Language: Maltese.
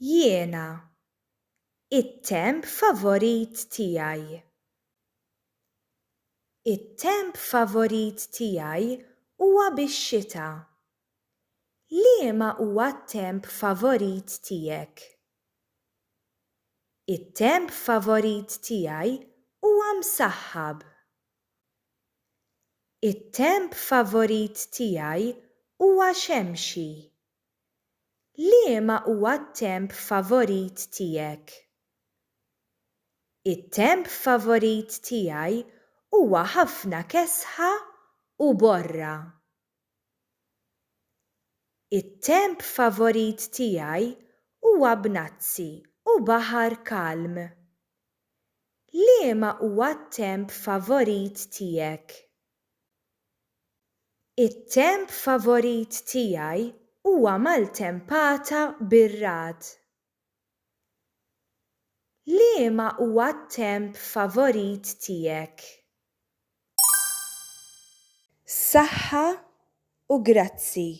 Jiena. It-temp favorit tiegħi. It-temp favorit tiegħi huwa bix-xita. Liema huwa t-temp favorit tiegħek? It-temp favorit tiegħi huwa msaħħab. It-temp favorit tiegħi huwa xemxi. Liema huwa t-temp favorit tiegħek? It-temp favorit tiegħi huwa ħafna kesħa u borra. It-temp favorit tiegħi huwa bnazzi u baħar kalm. Liema huwa t-temp favorit tiegħek? It-temp favorit tiegħi huwa maltempata bir-ragħad. Liema huwa t-temp favorit tiegħek? Saħħa u grazzi.